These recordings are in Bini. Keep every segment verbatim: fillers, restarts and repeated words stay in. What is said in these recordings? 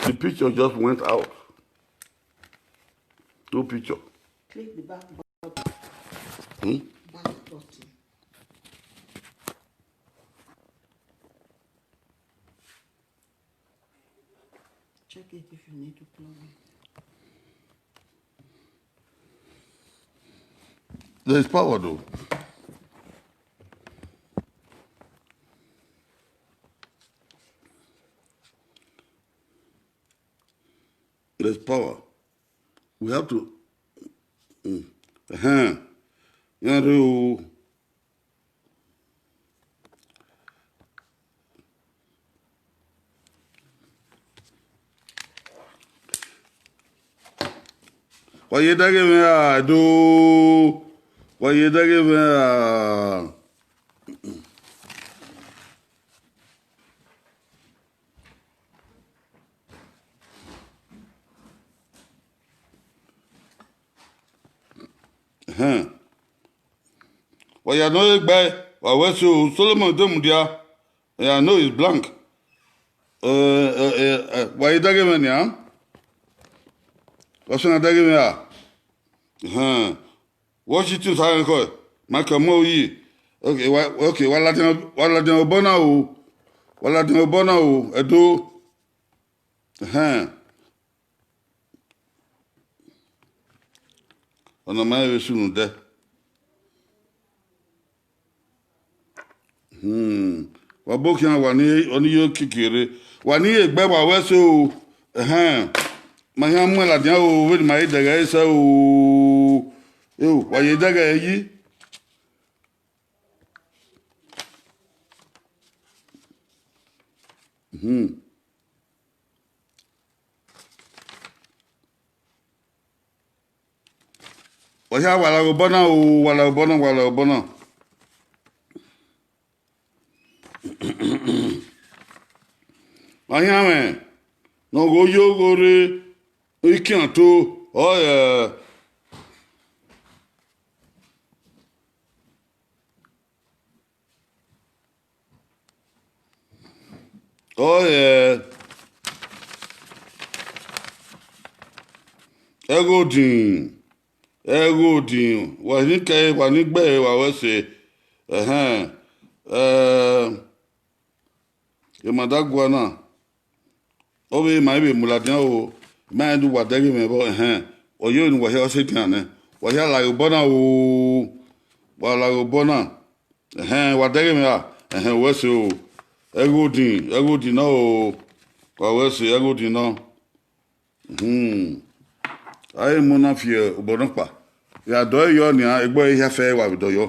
The picture just went out. No picture. Click the back button. Hmm? Back button. Check it if you need to plug in. There's power though. There's power. We have to. Mm. Uh-huh. You know, wa ye daghe mwẹ a, do. Wa ye daghe mwẹ a. Ẹhẹn. Wa ya nọ egbe, wa wẹ so, Solomon de mudia. Wa ya no is blank. Eh, eh, eh, eh, wa ye daghe mwẹ nian. Wa sẹ na daghe mwẹ a. Ẹhẹn. Washington sa rẹn kọ, Michael Moyi. Okay, wa, okay, wa ladian, wa ladian obọ na o. Wa ladian obọ na o, Ẹdo. Ẹhẹn. Ọna ma vbe sunu dẹ. Hmm. Wa bo khian, wa ni, ọni yo kiki rre. Wa ni ye egbe, wa wẹ so o. Ẹhẹn. Ma khian mu ladian o, vbene ma ye dẹghẹ sẹ o. Eo, wa ye dẹghẹ yi. Hmm. Wa hia, wa la obọ na o, wa la obọ na, wa la obọ na. Ahianmwẹ ne ọ ghe oyogho rre ikian to, ọ yẹ. Ọ yẹ. Ẹghodin, ẹghodin, wa ni kẹe, wa ni gbe ẹre, wa wẹ ẹse. Ẹhẹn. Ẹ, emwa da gua na, ọ vbe ma vbe mu ladian o, ma rẹn do wa dẹghe mwẹ vbọ, ẹhẹn, ọ yevbe ne uwa hia ọ sẹ edian nẹ, wa hia la ghe obọ na o, wa la ghe obọ na, ẹhẹn, wa dẹghe mwẹ ra, ẹhẹn, wẹ ẹse o, ẹghodin, ẹghodin nọ o, wa wẹ ẹse, ẹghodin nọ. Hmm. A i mu na fi obọ nọkpa. Ya dọe yọ nian, egbe ọre hia fẹ wa vbe dọyọ.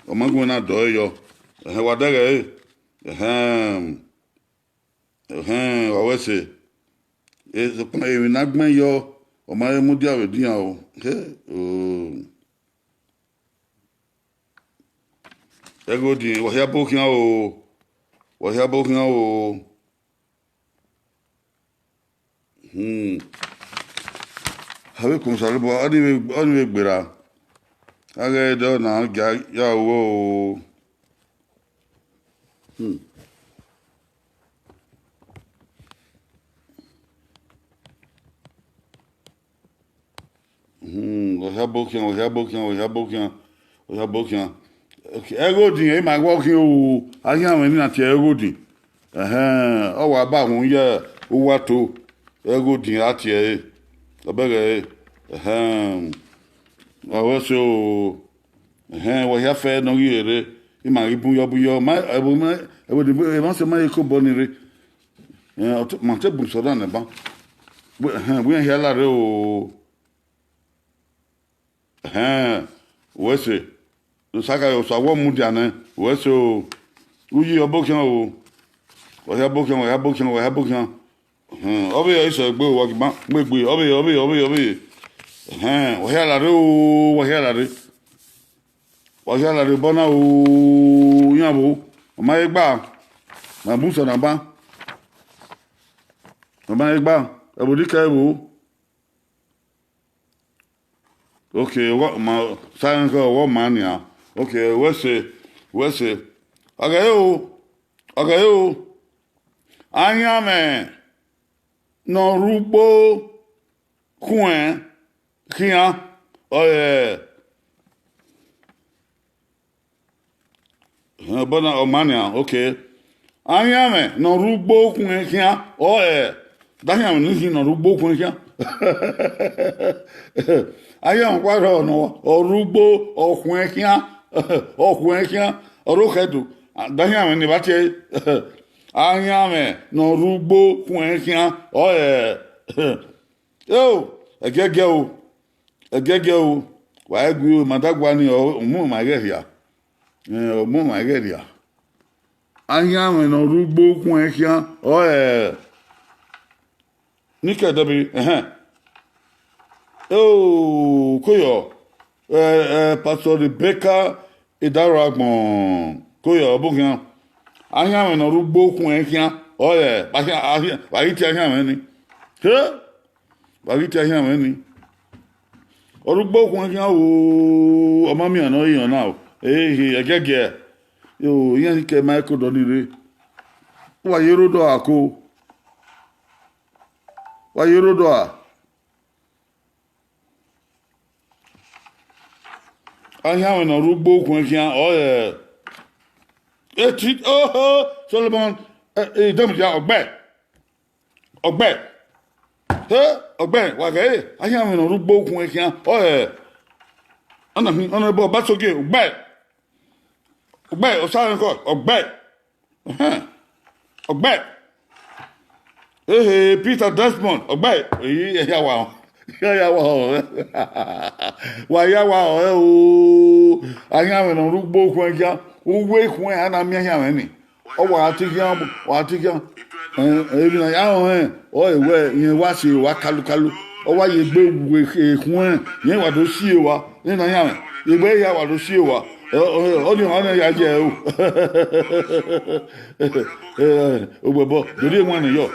Ọ ma gu na dọe yọ. Ẹhẹn, wa dẹghe ẹre. Ẹhẹn. Ẹhẹn, wa wẹ ẹse. E, sokpan emwi ne a gbẹn yọ, ọ ma he mudia vbe edian o. He, o. Ẹghodin, wa hia bo khian o. Wa hia bo khian o. Hmm. Avbe ekun Osanobua, ọnii vbe, ọnii vbe gberra. A ghẹ dọ na gia ya ru o. Hmm. Hmm, wa hia bo khian, wa hia bo khian, wa hia bo khian, wa hia bo khian. Okay, ẹghodin, ima wa khian o, ahianmwẹ ni na tie ẹghodin. Ẹhẹn, ọ wa ba uhunmwu ye uwa to, ẹghodin a tie ẹre, ọ bẹghe ẹre. Ẹhẹn, wa wẹ ẹse o. Ẹhẹn, wa hia fẹ ne ọ ghi rre, ima ghi bun yọ, bun yọ, ma, ẹvbo ma, ẹvbo ni, emwa sẹ ma ye kobọ ni rre. Ẹhẹn, ọ te, ma te bun sẹ ọna nẹ ban. Wẹ, ẹhẹn, wẹ iran hia la rre o. Ẹhẹn, wẹ ẹse. Osa gha, Osa wẹ ọ mudia nẹ, wẹ ẹse o. Uyi ọ bo khian o. Wa hia bo khian, wa hia bo khian, wa hia bo khian. Ẹhẹn, ọ vbe ọ i sẹ egbe, wa ghi ma mu egbe, ọ vbe, ọ vbe, ọ vbe, ọ vbe. Ẹhẹn, wa hia la rre o, wa hia la rre. Wa hia la rre obọ na o, iran vbo, ọ ma he gba, ma bun sẹ ọna ban. Ọ ma he gba, ẹvbo ni kẹe vbo. Okay, ọghọ ma, sa rẹn kẹ ọghọ ma nian. Okay, wẹ ẹse, wẹ ẹse. Ọ ghe o, ọ ghe o. Ahianmwẹ, ne ọ rre ugbo khuẹn khian, ọre ọbọ na, ọ ma nian, okay. Ahianmwẹ ne ọ rre ugbo khuẹn khian, ọre, dahianmwẹ ni khin ne ọ rre ugbo khuẹn khian. Ahianmwẹ ọkpa rrọọ nọ, ọ rre ugbo, ọ khuẹn khian, ọ khuẹn khian, ọ rre okhẹdo, dahianmwẹ ni vba tie ẹre. Ahianmwẹ ne ọ rre ugbo khuẹn khian, ọre, eo, ẹgiẹgiẹ o, ẹgiẹgiẹ o, wa i gui o, ma da gua ni, ọ mu ma ghẹ rhia, ọ mu ma ghẹ rhia. Ahianmwẹ ne ọ rre ugbo khuẹn khian, ọre, ni kẹ dẹbi, ẹhẹn. Eo, koyọ, ẹ, ẹ, Pastor Rebecca Idaro Agbọn, koyọ, ọbokhian. Ahianmwẹ ne ọ rre ugbo khuẹn khian, ọre, wa ghi tie ahianmwẹ ni. He, wa ghi tie ahianmwẹ ni. Ọ rre ugbo khuẹn khian o, ọ ma miẹn ne ọ re na o. Ehe, ẹgiẹgiẹ. Yo, iran ni kẹ ma ẹko dọ ni rre. Wa ye rre odọ a ko. Wa ye rre odọ a. Ahianmwẹ ne ọ rre ugbo khuẹn khian, ọre, eti, oho, Solomon, eh, eh, Idọmdia, ọgbẹ. Ọgbẹ. He, ọgbẹ, wa ghẹ, ahianmwẹ ne ọ rre ugbo khuẹn khian, ọre, ọna hin, ọna bọ, Ọbasogie, ọgbẹ. Ọgbẹ, Osarenkọ, ọgbẹ. Ẹhẹn. Ọgbẹ. Ehe, Peter Desmond, ọgbẹ. Eyi, ẹhia wa, ẹhia wa họẹ. Wa ya wa họẹ o. Ahianmwẹ ne ọ rre ugbo khuẹn khian, uwu khuẹn a na miẹn ahianmwẹ ni. Ọ wa ti khian, wa ti khian. Eh, emwi ne a ya họẹn, ọ wẹ, irẹn wa si wa kalukalu. Ọ wa ye egbe wu ekhuẹn, irẹn wa do si wa. Nene ahianmwẹ, egbe hia wa do si wa. Ọ, ọ, ọ ni ọnrẹn ya ye o. Eh, ogbẹbọ, do rhie wan nẹ yọ.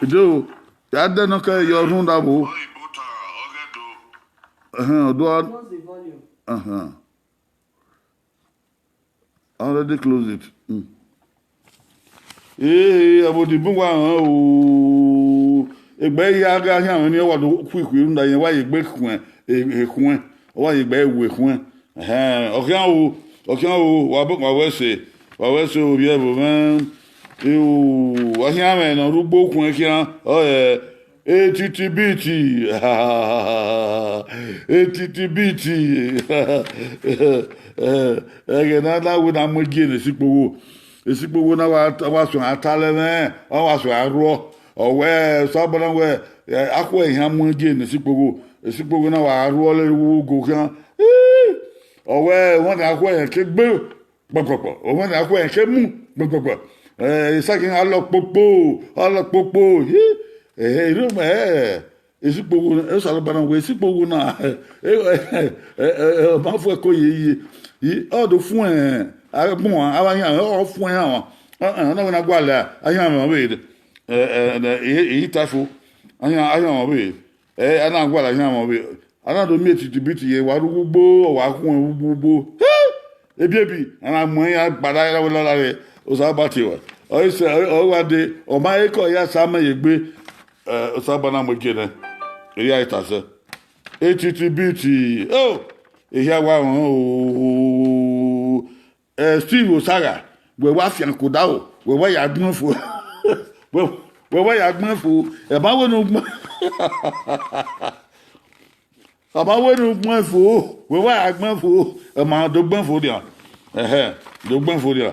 Do, ya dẹ nọ kẹ yọ rhunmwuda vbo. Ẹhẹn, ọ do a. What's the volume? Ẹhẹn. I already close it. Mm. Ee, ẹvbo ni bun wa họn o. Egbe ya gha khian mwẹ ni, ọ wa do khuikhui rhunmwuda irẹn wa ye egbe khuẹn, e, ekhuẹn. Ọ wa ye egbe wu ekhuẹn. Ẹhẹn, ọ khian o, ọ khian o, wa bo, wa wẹ ẹse, wa wẹ ẹse o, vbiẹ vbo mwẹ. Eo, wa khian mwẹ ne ọ rre ugbo khuẹn khian, ọ ẹ, etiti biti, etiti biti. Ẹghẹ ne a na wẹ ne a mu egie ne esikpogho, esikpogho na wa, wa suẹn a ta lẹ mwẹ, ọ wa suẹn a rhuọ. Ọ wẹ, Osanobua na wẹ, ẹ, akhuẹ ehian mu egie ne esikpogho, esikpogho na wa rhuọ lele uwu ugo khian. Ii, ọ wẹ, ọmwa ne akhuẹ ẹnrẹn ke gbe gbọgbọgbọ, ọmwa ne akhuẹ ẹnrẹn ke mu gbọgbọgbọ. Ẹ, Isaki gha lọ kpokpo, ọ lọ kpokpo. Ii, ẹ, erriọ mẹ, ẹ, esikpogho, Osanobua na wẹ esikpogho na, ẹ, ẹ, ẹ, ẹ, ọ ma fu ẹko ye ye, ii, ọ do fuẹn agbọn, avbe ahianmwẹ, ọ fuẹn ahianmwẹ. Ẹ, ẹ, ọ na wẹ ne a gualọ ahianmwẹ ọvbehe, ẹ, ẹ, ẹ, ẹ, ita fo, ahian, ahianmwẹ ọvbehe. Ẹ, a na gualọ ahianmwẹ ọvbehe, a na do miẹn etiti biti ye, wa rre uwu ugbo, ọ wa khuẹn uwu ugbo. Ebiebi, a na mu ẹn ya gbada, a na wẹ lala rre, Osanobua tie ruẹ. Ọ i sẹ, ọ, ọ wa dee, ọ ma he ke ọ ya sa amẹ ye egbe, ẹ, Osanobua na mu egie nẹ, erriọ a i ta sẹ. Etiti biti, o, ehia wa rọnrọn o. Ẹ, Steve Osagha, wẹ wa fian ke odaro, wẹ wa ya gbẹn fo, wẹ, wẹ wa ya gbẹn fo, ẹ ma wẹ ne u gbẹn, a ma wẹ ne u gbẹn fo, wẹ wa ya gbẹn fo, ẹ ma do gbẹn fo dia, ẹhẹ, do gbẹn fo dia.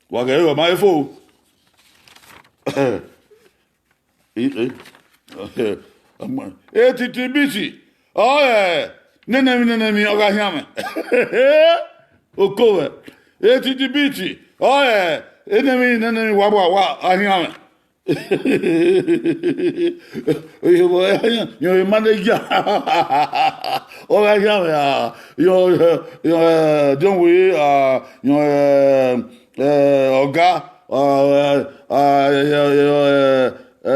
Wa ghẹ re ọ ma he fo. I, e, ọmọ, etiti biti, ọ ẹ, nene emwi, nene emwi, ọ gha hian mwẹ. Oko vẹ, etiti biti, ọ ẹ, nene emwi, nene emwi, wa, wa, wa, a hian mwẹ. Oye, vbọ, yọ, manager, ọ gha hian mwẹ, a, yọ, yọ, ẹ, John Were, a, yọ, ẹ, ẹ, ọga, a, ẹ, a, ẹ, ẹ, ẹ, ẹ, ẹ,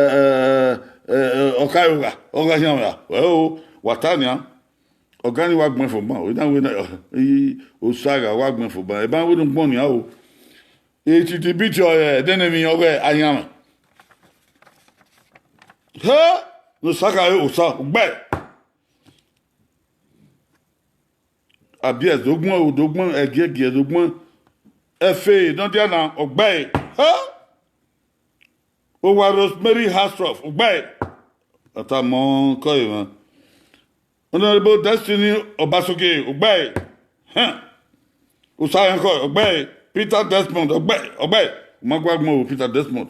ẹ, ẹ, ọka ẹrugha, ọ gha hian mwẹ ra? Wẹ o, wa ta nian. Ọga ni wa gbẹn fo ban, ọ na wẹ ne, i, Osa gha wa gbẹn fo ban, eban wẹ ne u gbẹn nian o. Etiti Biti ọre ẹdẹnẹmwi ọghe ahianmwẹ. He, ne Osa gha re Osa, ugbẹe. Abiẹs do gbẹn, Odo gbẹn, Ẹgiẹgiẹ do gbẹn, Ẹfe Nọdiana, ugbẹe. He, owa Rosemary Hasroff, ugbẹe. Ọ tama ọkọ emwa. Honourable Destiny Obasogie, ugbẹe. Hẹn. Osa ẹkhọ, ugbẹe. Peter Desmond, ugbẹe, ugbẹe. U ma gua gbẹn o, Peter Desmond.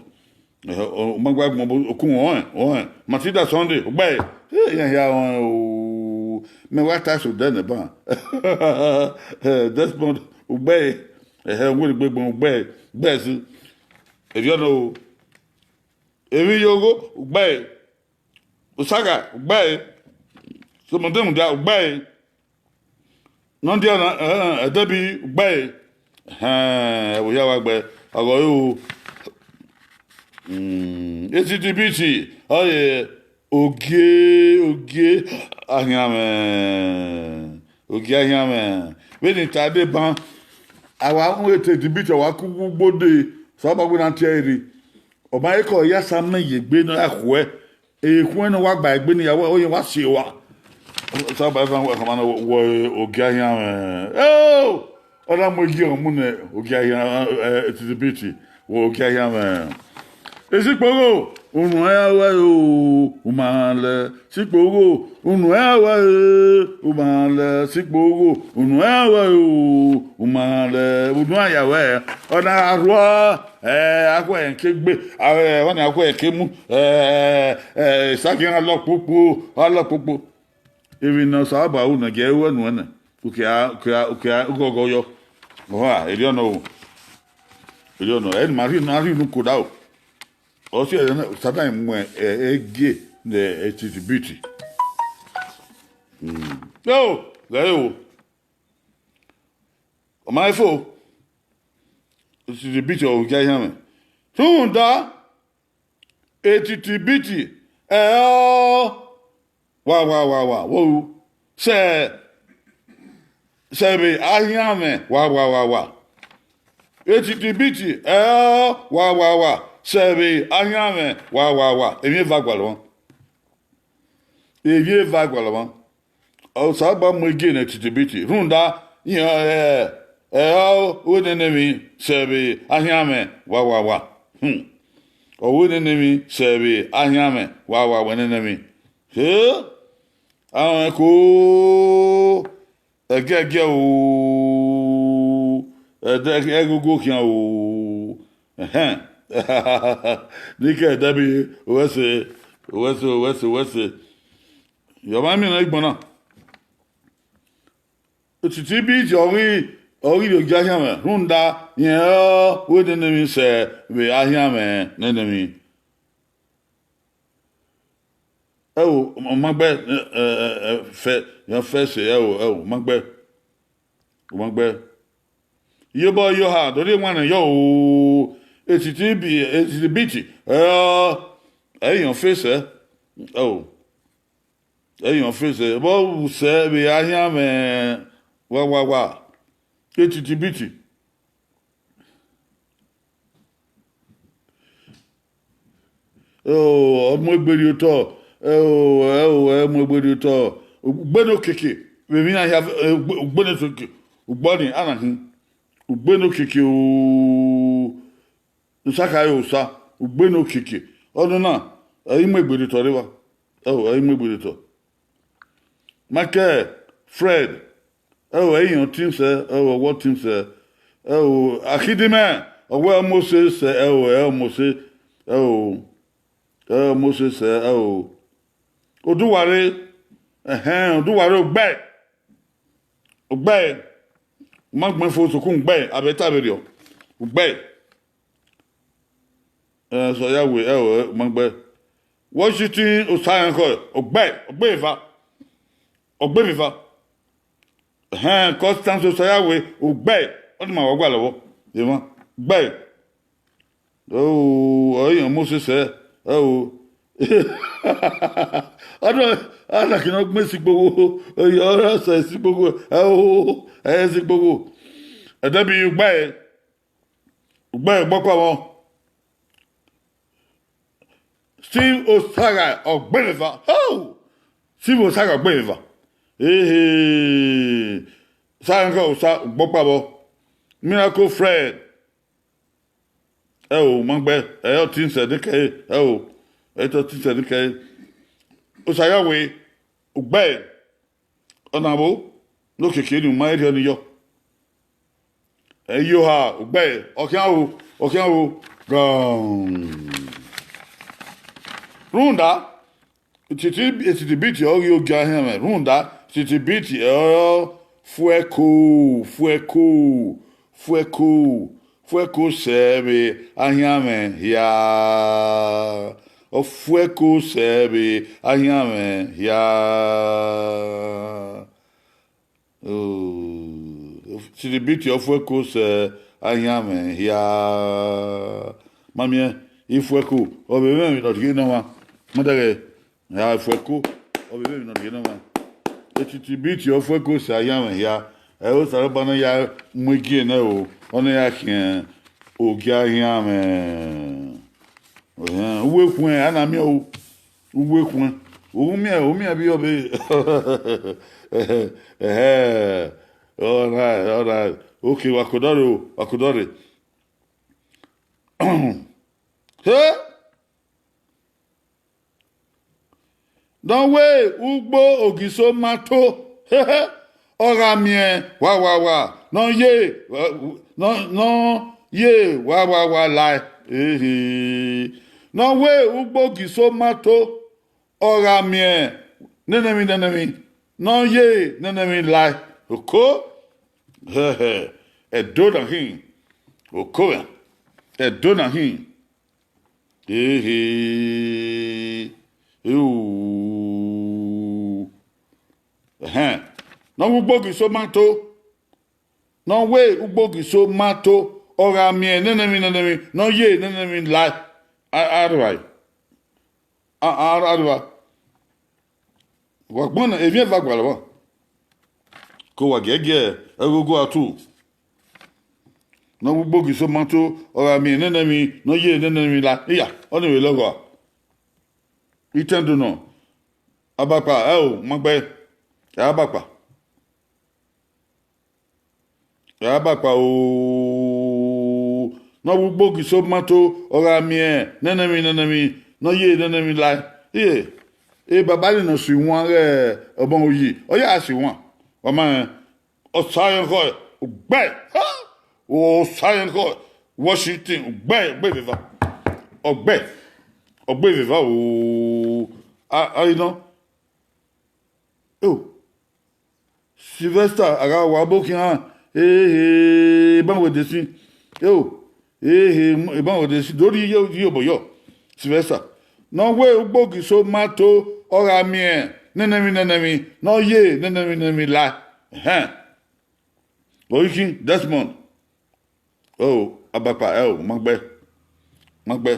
Ẹhẹ, ọ, u ma gua gbẹn, okun ọnrẹn, ọnrẹn. Matilda Sunday, ugbẹe. Ẹ, iran hia ọnrẹn o. Mẹ wa ta eso dẹ nẹ ban. Ẹ, Desmond, ugbẹe. Ẹhẹ, wẹ egbe gbẹn, ugbẹe, ugbẹe si. Erriọ nọ o. Emwi ye ogho, ugbẹe. Osa gha, ugbẹe. Somodemwuda, ugbẹe. Nọdiana, ẹdẹbi, ugbẹe. Ẹhẹn, ẹvbo hia wa gbe, ọghọ ru. Mm, Etiti Biti, ọre ogie, ogie ahianmwẹ. Ogie ahianmwẹ. Vbene I ta deba, a wa mu Etiti Biti, ọ wa ku ugbo dee, Osanobua wẹ ne a tie ẹre rre. Ọ ma he ke ọ ya sa amẹ ye egbe ne ọ ya khuẹ. Ekhue ne ọ wa gba egbe ne ya wẹ, ọ ye wa si owa. Osanobua khama na wẹ ogie ahianmwẹ. Eo! Ọ na mu egie mu ne ogie ahianmwẹ, eh, Etiti Biti, wẹ ogie ahianmwẹ. Isikpogho, unu ẹ wẹ o, u ma lẹ. Isikpogho, unu ẹ wẹ o, u ma lẹ. Isikpogho, unu ẹ wẹ o, u ma lẹ. Unu a ya wẹ, ọ na gha rhuọ, ẹ, akhuẹ ke gbe, ẹ, ọnii akhuẹ ke mu, ẹ, ẹ, esagiẹn gha lọ kpokpo, gha lọ kpokpo. Emwi ne Osanobua ru na gie ẹ ruẹ nuẹn nẹ, ukia, ukia, ukia ghọghọ yọ. Ọha, erriọ nọ o. Erriọ nọ, ẹ ne ima rhie, na rhie unu koda o. Ọ si ẹre ne Satan mu, ẹ, egie ne Etiti Biti. Mm. Yo, ghẹ o. Ọ ma fo. Etiti Biti ọ gie ahianmwẹ. Rhunmwuda, Etiti Biti, ẹ ọ, wa, wa, wa, wa, wo ru. Sẹ, sẹ vbe ahianmwẹ, wa, wa, wa, wa. Etiti Biti, ẹ ọ, wa, wa, wa. Sẹ vbe ahianmwẹ, wa, wa, wa. Emwi eva gualọ mwa. Emwi eva gualọ mwa. Osanobua mu egie ne Etiti Biti. Rhunmwuda, iran, ẹ, ẹ, ọ wẹ nene emwi sẹ vbe ahianmwẹ, wa, wa, wa. Hmm. Ọ wẹ nene emwi sẹ vbe ahianmwẹ, wa, wa, wẹ nene emwi. He, ahianmwẹ ko, ẹgiẹgiẹ o, ẹdẹ ẹgogo khian o. Ẹhẹn. Ni ke ẹdẹbi, owẹ se, owẹ se, owẹ se, owẹ se. Yọ ma miẹn igbọn na. Etiti Biti ọ ghi, ọ ghi rhie ogie ahianmwẹ, rhunmwuda, rẹn ọ wẹ nene emwi sẹ vbe ahianmwẹ nene emwi. Ẹ o, ọ ma gbe, ẹ, ẹ, ẹ, fẹ, yan fẹ se, ẹ o, ẹ o, ọ ma gbe, ọ ma gbe. Iyobọ Iyoha, do rhie wan nẹ yọ o, Etiti Bi-, Etiti Biti, ẹ, ẹ yan fẹ sẹ, ẹ o, ẹ yan fẹ sẹ, vbọ vbe sẹ vbe ahianmwẹ, wa, wa, wa, Etiti Biti. Ẹ o, ọ mu egbe rhie otọ, ẹ o, ẹ o, ẹ mu egbe rhie otọ, ugbene okiekie, vbe emwi na hia, ẹ, ugbe-, ugbene okiekie, ugbọni, a na hin, ugbene okiekie o, ne Osa khare Osa, ugbene okiekie, ọnọna, ẹ i mu egbe rhie otọ rre evba, ẹ o, ẹ i mu egbe rhie otọ. Michael, Fred, ẹ o, ẹ i yan team sẹ, ẹ o, ọwọ team sẹ, ẹ o, Akhidimẹ, ọ wẹ Moses sẹ, ẹ o, ẹ o, Moses, ẹ o, ẹ o, Moses sẹ, ẹ o, Oduware, ẹhẹn, Oduware ugbẹe, ugbẹe, u ma gbẹn fo sokun ugbẹe, a vbe ta vberriọ, ugbẹe. Ẹ, sọ ya we, ẹ o, ẹ, u ma gbe. Washington Osaẹnkhọ, ugbẹe, ugbẹe eva, ugbẹe eva. Ẹhẹn, Constance Osayawe, ugbẹe, ọ ni ma wa gualọ vbọ, emwa, ugbẹe. Ẹ o, ọ i yan Moses sẹ, ẹ o, Ọdọ, ana kina ọgbọn esi gbogho, ọrọ sẹ esi gbogho, ẹho, esi gbogho. Ẹdẹbi ugbae, ugbae gbọkpa vbọ. Steve Osaga ọgbẹnẹva. Oh! Steve Osaga ọgbẹnẹva. Ehe. Saga Osa gbọkpa vbọ. Miracle Fred. Ẹ o, ma gbẹ, ẹ ọtẹn sẹ ne kẹ, ẹ o, ẹ tọ ọtẹn sẹ ne kẹ. Osayawe, ugbẹ, ọna vbo, ne okiekie ni u ma rhiọ ni yọ. Ẹ yo ha, ugbẹ, ọ khian ro, ọ khian ro, gan. Rhunmwuda, Titi, Titi Biti ọ ghi ogie ahianmwẹ, rhunmwuda, Titi Biti ọre ọ fuẹko, fuẹko, fuẹko, fuẹko sẹ vbe ahianmwẹ hia. Ọ fuẹko sẹ vbe ahianmwẹ hia. Oh, Titi Biti ọ fuẹko sẹ ahianmwẹ hia. Ma miẹn, ifuẹko, ọ vbe mwẹ emwi ne ọ rhie ne ọmwa. Ma dẹghẹ, a fuẹko, ọ vbe mwẹ emwi ne ọ rhie ne ọmwa. Titi Biti ọ fuẹko sẹ ahianmwẹ hia. Ẹ, Osanobua ne ya mu igie nẹ o, ọ ne ya khian ogie ahianmwẹ. Ẹhẹn, uwu ekhuẹn, a na miẹn o, uwu ekhuẹn. U miẹn, u miẹn vbe ọ be. Ẹhẹn, all right, all right. Okay, wa kodọrre o, wa kodọrre. He! Ne ọ wẹ ugbo Ogiso ma to, ọ gha miẹn wawawa, ne ọ ye, ne ọ, ne ọ ye wawawa lae. Ehe. Ne ọ wẹ ugbo Ogiso ma to, ọ gha miẹn nene emwi, nene emwi, ne ọ ye nene emwi lae. Oko, hẹhẹ, Ẹdo na khin, oko mwẹ, Ẹdo na khin. Ehe, eu. Ẹhẹn. Ne ọ wẹ ugbo Ogiso ma to, ne ọ wẹ ugbo Ogiso ma to, ọ gha miẹn nene emwi, nene emwi, ne ọ ye nene emwi lae. A, arua. A, a, arua. Wa gbọnnọ, emwi eva gualọ vbọ. Ko wa giẹgiẹ ẹgogo a tu. Ne ọ wẹ ugbo Ogiso ma to, ọ gha miẹn nene emwi, ne ọ ye nene emwi lae. Iya, ọnii vbe lọghọ a. Itẹn do nọ, abakpa, ẹ o, ma gbẹ, ẹ abakpa. Ẹ abakpa o, ne ọ wẹ ugbo Ogiso ma to, ọ gha miẹn nene emwi, nene emwi, ne ọ ye nene emwi lae. Iye, e baba ni nọ si wan ghẹ ọbọ oyi, ọ ya si wan. Wa ma rẹn, Osayankho, ugbẹ, ha! Osayankho, Washington, ugbẹ, ọgbẹ vbe eva. Ọgbẹ, ọgbẹ vbe eva o. A, a, you know. Oh. Sylvester, a gha wa abo khian, ehe, eban wẹ de sin. Yo, ehe, eban wẹ de sin. Do rhie, rhie obọ yọ. Sylvester. Ne ọ wẹ ugbo Ogiso ma to, ọ gha miẹn nene emwi, nene emwi, ne ọ ye nene emwi, nene emwi lae. Ẹhẹn. Oyighi Desmond. O, abakpa, ẹ o, ma gbẹ. Ma gbẹ.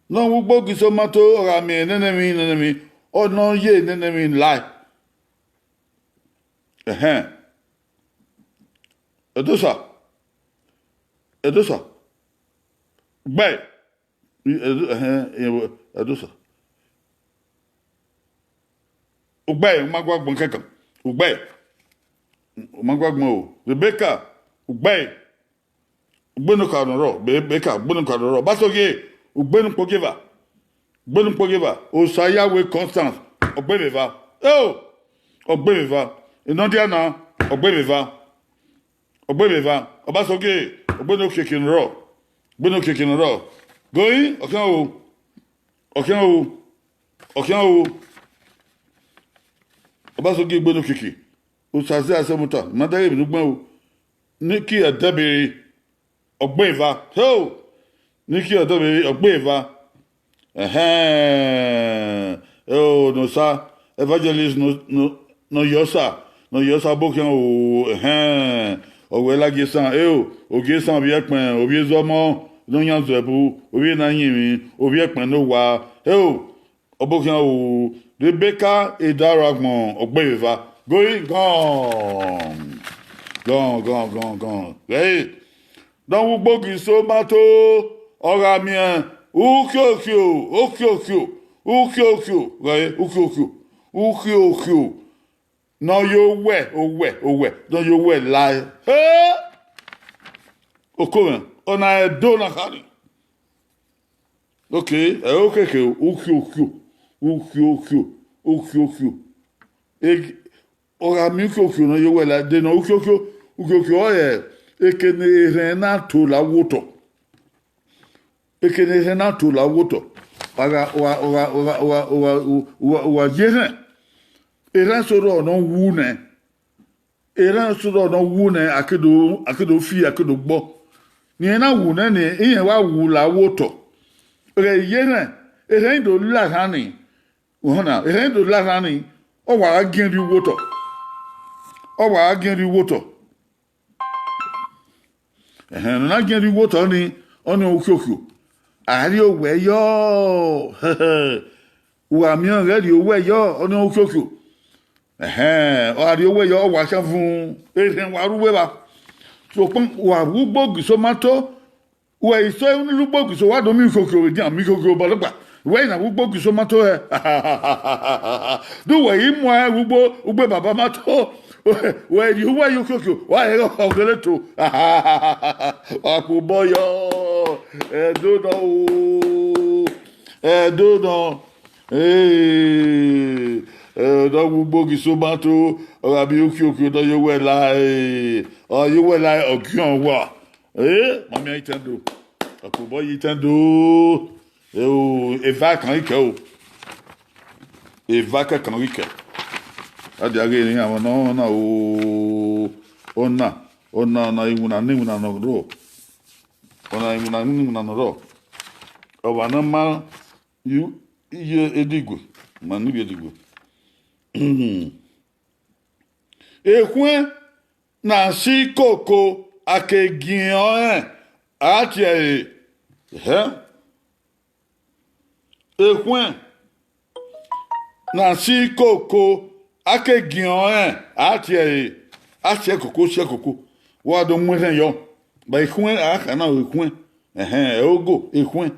Ne ọ wẹ ugbo Ogiso ma to, ọ gha miẹn nene emwi, nene emwi, ọ ne ọ ye nene emwi lae. Ẹhẹn. Ẹdosa. Ẹdosa. Gbẹ. I, Ẹdo-, ẹhẹn, Ẹdosa. Ugbẹ, u ma gua gbọn kẹkan. Ugbẹ. U ma gua gbọn o. Rebecca, ugbẹ. Ugbenu ka nọ rọ, Rebecca, ugbenu ka nọ rọ. Ọbasogie, ugbenu kpogieva. Ugbenu kpogieva. Osayawe Constance, ọgbẹvbeva. Eo! Ọgbẹvbeva. Inọdia na, ọgbẹvbeva. Ọgbẹvbeva. Ọbasogie, ugbenu okiekie nọ rọ. Ugbenu okiekie nọ rọ. Goi, ọkhian o. Ọkhian o. Ọkhian o. Ọbasogie ugbenu okiekie. Osaze asẹmuta, ma dẹghe emwi ne u gbẹn o. Nikki Ẹdẹbiri, ọgbẹn eva. Heo! Nikki Ẹdẹbiri, ọgbẹn eva. Ẹhẹn. Eo, ne osa, evangelist no, no, ne ọ ye osa, ne ọ ye osa bokhian o, ẹhẹn. Ọ wẹ la gie esan, eo, ogie esan ovbi ẹkpẹn, ovbi ezọmọ, ne ọ yan zẹ bu, ovbi ena yin emwi, ovbi ẹkpẹn ne owa, eo, ọbokhian o, Rebeka Edaruagbọn Ọgbeveva, goi gọn, gọn, gọn, gọn, gọn, ghẹ re. Ne ọ wu ugbo gi so ma to, ọ gha miẹn ukhiokhio, ukhiokhio, ukhiokhio, ghẹ re, ukhiokhio, ukhiokhio, ne ọ ye owẹ, owẹ, owẹ, ne ọ ye owẹ lae. He! Okomwẹ, ọna Ẹdo na khare. Okay, ẹ, okhiokhio, ukhiokhio, ukhiokhio, ukhiokhio. Eg-, ọ gha miẹn ukhiokhio ne ọ ye owẹ lae, de nọ ukhiokhio, ukhiokhio ọre eke ne erhẹn na to la wo otọ. Eke ne erhẹn na to la wo otọ. Wa gha, wa, wa, wa, wa, wa, wa, wa ye erhẹn. Erhẹn so rrọọ ne ọ wu nẹ. Erhẹn so rrọọ ne ọ wu nẹ, a ke do, a ke do fi, a ke do gbọ. Ne irẹn na wu nẹ ni, irẹn wa wu la wo otọ. Ẹghẹ ye erhẹn, erhẹn do la erhan ni. Uhunna, erhẹn do la erhan ni, ọ wa gha giẹn rrie uwu otọ. Ọ wa gha giẹn rrie uwu otọ. Ẹhẹn, ne ọ na giẹn rrie uwu otọ ni, ọnii ukhiokhio. A rrie owẹ yọ. Wa miẹn ọghẹ rrie owẹ yọ, ọnii ukhiokhio. Ẹhẹn, ọ gha rrie owẹ yọ, ọ wa khian vun, erhẹn wa ru uwu evba. Sokpan wa wu ugbo gi so ma to, wẹ i so unu ugbo gi so, wa do miẹn ukhiokhio vbe edian, miẹn ukhiokhio obọ nọkpa. Wẹ i na wu ugbo gi so ma to hẹ. De uwẹ i mu ẹn wu ugbo, ugbo baba ma to. Wẹ rhie uwu ẹre ye ukhiokhio, wa he ọghe ne to. Wa kpe obọ yọ, Ẹdo nọ o, Ẹdo nọ. Ee, ẹ, ne ọ wu ugbo gi so ma to, ọ gha miẹn ukhiokhio ne ọ ye owẹ lae, ọ ye owẹ lae, ọ giẹn uwa. Ee, ma miẹn itẹn do. Ọ kpe obọ ye itẹn do. Eo, eva kan ikẹ o. Eva kẹkan ghi kẹ. A dia ghe ne iran na, ọna o, ọna, ọna, ọna iwinna ne iwinna nọ rrọọ. Ọna iwinna ne iwinna nọ rrọọ. Ọmwa ne ọ ma yu iye Edigue, ma ne ivbi Edigue. Ekhuen na si koko, a ke giẹn ọnrẹn, a tie ẹre. Ẹhẹ. Ekhuen na si koko, a ke giẹn ọnrẹn, a tie ẹre, a si ẹkoko, si ẹkoko, wa do mu erhẹn yọ. Vbe ekhuen a kha na, ekhuen, ẹhẹn, ẹre ogo, ekhuen.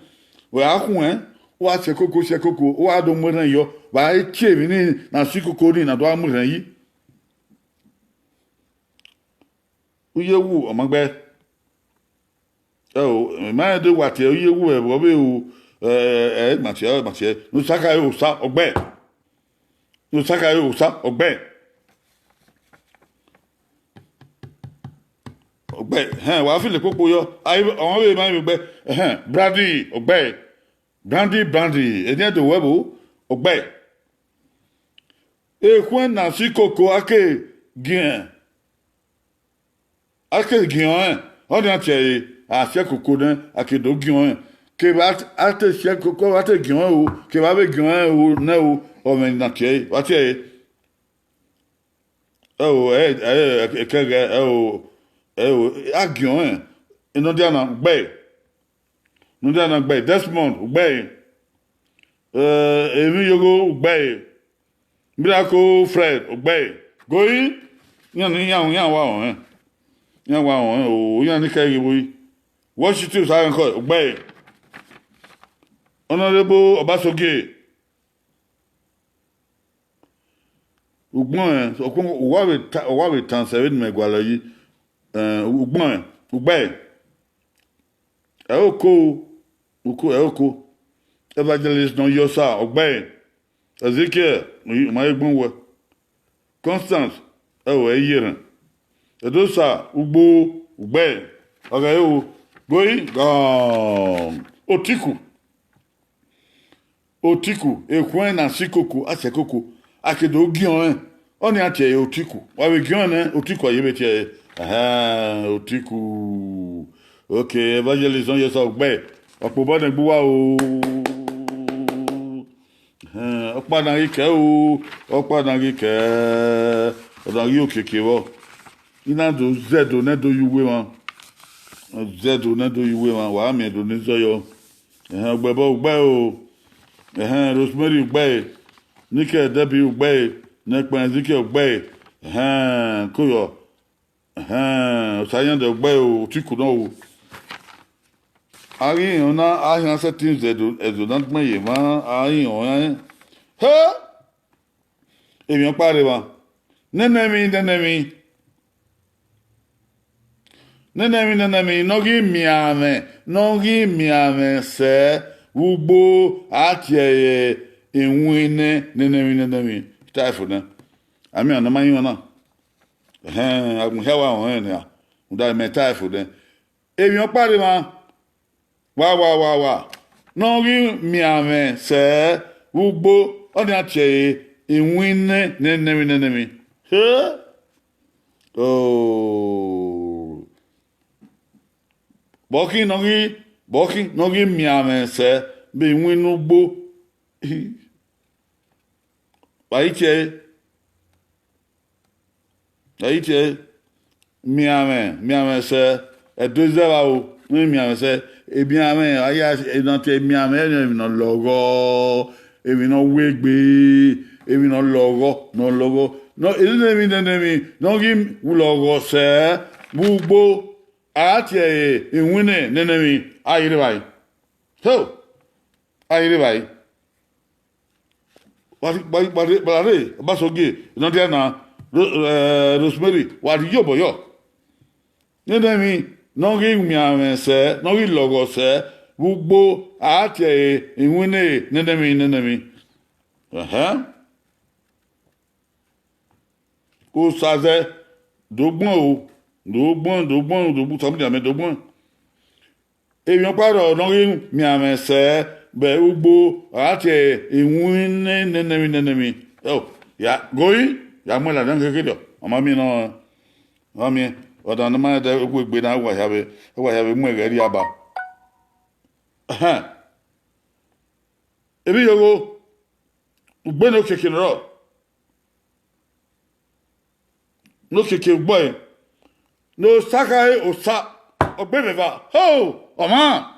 Wẹ a khuẹn, wa si ẹkoko, si ẹkoko, wa do mu erhẹn yọ, vbe a tie emwi ni na si koko ni na do a mu erhẹn yi. Uye wu, ọ ma gbe. Ẹo, ma rẹn de wa tie uye wu vbe ẹvbo vbe ru, ẹ, ẹ, ma tie, ma tie. Ne Osa khare Osa, ọ gbe. Ne Osa khare Osa, ọ gbe. Ọ gbe, hẹn, wa file kpokpo yọ. Ai, ọmwa vbe ma vbe gbe, ẹhẹn, Brandy, ọ gbe. Brandy, Brandy, edian do wẹ vbo, ọ gbe. Ekhuen na si koko, a ke giẹn, a ke giẹn ọnrẹn, ọnii a tie ẹre, a si ẹkoko nẹ, a ke do giẹn ọnrẹn. Kevbe a te si ẹkoko, a te giẹn ọnrẹn o, kevbe a vbe giẹn ọnrẹn o, nẹ o, ọmwẹ ne a tie ẹre, wa tie ẹre. Ẹo, ẹ, ẹ, ẹkẹghẹ, ẹo, ẹo, a giẹn ọnrẹn, Nọdiana, u gbe. Nọdiana, u gbe. Desmond, u gbe. Ẹ, Emiyogho, u gbe. Miracle Fred, u gbe. Goi, iran ni, iran, iran wa rọnrẹn. Iran wa rọnrẹn o, iran ni kẹ ghi vbo yi. Washington Sarenko, u gbe. Honorable Obasogie, ugbẹn, ọkpẹn, uwa vbe ta, uwa vbe tan sẹ vbene imẹ gualọ yi, ẹ, ugbẹn, u gbe. Ẹ oko, oko, ẹ oko. Evangelist Nọyọsa, ọ gbe. Ezekiel, u ma he gbẹn uwẹ. Constance, ẹo, ẹ i ye erhẹn. Ẹdosa, ugbo, u gbe. Ọ ghe ẹre o, goi, gọn. Otiku. Otiku, ekhuen na si koko, a si ẹkoko, a ke do giẹn ọnrẹn, ọnii a tie ẹre Otiku. Wa vbe giẹn ọnrẹn nẹ, Otiku a ye vbe tie ẹre. Ẹhẹn, Otiku. Okay, Evangelist Nọyọsa, u gbe, ọ kpe obọ nẹ gbe uwa o. Ẹhẹn, ọkpa na ghi kẹ o, ọkpa na ghi kẹ, ọ na ghi okiekie vbọ. I na do zẹdẹ nẹ do ye uwu emwa. Zẹdo nẹ do ye uwu emwa, wa miẹn do ne zẹ yọ. Ẹhẹn, Ogbẹbọ, ugbẹe o. Ẹhẹn, Rosemary, ugbẹe. Nike Debbie, ugbẹe. Nẹkpẹn Ezekiel, ugbẹe. Ẹhẹn, koyọ. Ẹhẹn, Osayandẹ, ugbẹe o, otiku nọ o. A ghi rẹn na, a khian sẹtin zẹ Ẹdo, Ẹdo na gbẹn ye emwa, a ghi rẹn ọnrẹn. He! Emwi ọkpa rre emwa. Nene emwi, nene emwi. Nene emwi, nene emwi, ne ọ ghi miẹn amwẹ, ne ọ ghi miẹn amwẹ sẹ vbe ugbo, a tie ẹre iwinna, nene emwi, nene emwi. Taifo nẹ. A miẹn ne ọ ma rinmwian na. Ẹhẹn, agbọn hia wa rẹn ọnrẹn nia. Rhunmwuda mẹ taifo nẹ. Emwi ọkpa rre emwa. Wa, wa, wa, wa. Ne ọ ghi miẹn amwẹ sẹ vbe ugbo, ọnii a tie ẹre iwinna, nene emwi, nene emwi. He! Oh. Vbe ọ khin ne ọ ghi, vbe ọ khin ne ọ ghi miẹn amwẹ sẹ vbe iwinna ugbo. Wa i tie ẹre. Ẹ i tie, miẹn amwẹ, miẹn amwẹ sẹ, Ẹdo zẹ vbe aro, ne miẹn amwẹ sẹ, emianmwẹ, a ya na tie miẹn amwẹ, emwi ne ọ lọghọ, emwi ne ọ wegbe, emwi ne ọ lọghọ, ne ọ lọghọ, ne emwi, nene emwi ne ọ ghi lọghọ sẹ vbe ugbo, a tie ẹre iwinna, nene emwi, a i rre evbare. So, a i rre evbare. Wa rhie, wa rhie, wa rhie, Obasogie, ne ọ dia na, Ro-, eh, Rosemary, wa rhie iyobọ yọ. Nene emwi ne ọ ghi miẹn amwẹ sẹ, ne ọ ghi lọghọ sẹ vbe ugbo, a tie ẹre iwinna, nene emwi, nene emwi. Ẹhẹn. Osa zẹ, do gbọn o, do gbọn, do gbọn, do gbọn, Osamudia mẹ do gbọn. Emwi ọkpa rrọọ ne ọ ghi miẹn amwẹ sẹ vbe ugbo, a tie ẹre iwinna, nene emwi, nene emwi. Ẹo, ya gori, ya mu ẹre ladian kekeriọ, ọ ma miẹn nọ, ọ ma miẹn, ọ da ne ọ ma rẹn dẹ egbe na, wa hia vbe, wa hia vbe mu ẹghẹ rrie aba. Ẹhẹn. Emwi yogho, ugbene okiekie ne ọ rrọọ. Ne okiekie ugbọe, ne osa khare osa, ọ gbe vbe eva, ho, ọmwa,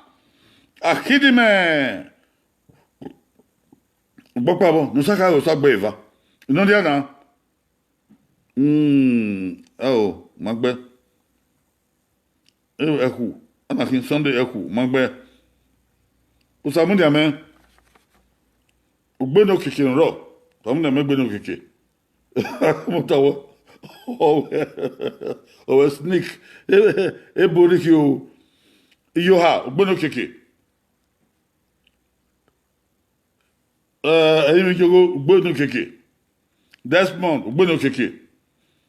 akhidimẹ, ugbọkpa vbọ, ne osa khare osa gbe eva, ne ọ dia na, mm, ẹo, ma gbe. Ẹkhu, a na khin Sunday ẹkhu, ma gbe. Osamudia mẹ, ugbene okiekie ne ọ rrọọ, Osamudia mẹ ugbene okiekie. Mọta wẹ, ọ wẹ, ọ wẹ sneak, ebo rhie o, Iyoha, ugbene okiekie. Eh, Ẹrinmwi Yogho, ugbene okiekie. Desmond, ugbene okiekie.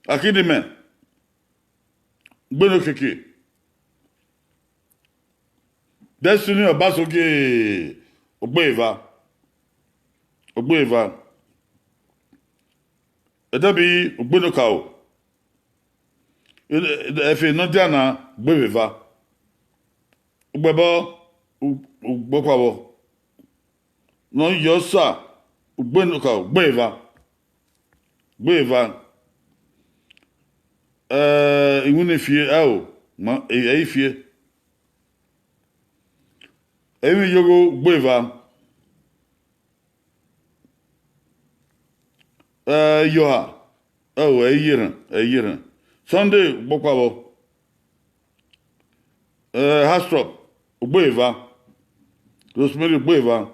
Akidimẹ, ugbene okiekie. Destiny Obasogie, ogbe eva. Ogbe eva. Ẹdẹbi, ugbene okaro. Ẹfe ne ọ dia na, ogbe eva. Ugbẹbọ, u-, ugbọkpa vbọ. Ne ọ yọ sa, ugbene okaro, ogbe eva. Ogbe eva. Eh, iwinna ifie, ẹo, ma, ẹ i fie. Ẹrinmwi Yogho, ogbe eva. Eh, Iyoha, ẹo, ẹ i ye erhan, ẹ i ye erhan. Sunday, ugbọkpa vbọ. Eh, Hastrop, ogbe eva. Rosemary, ogbe eva.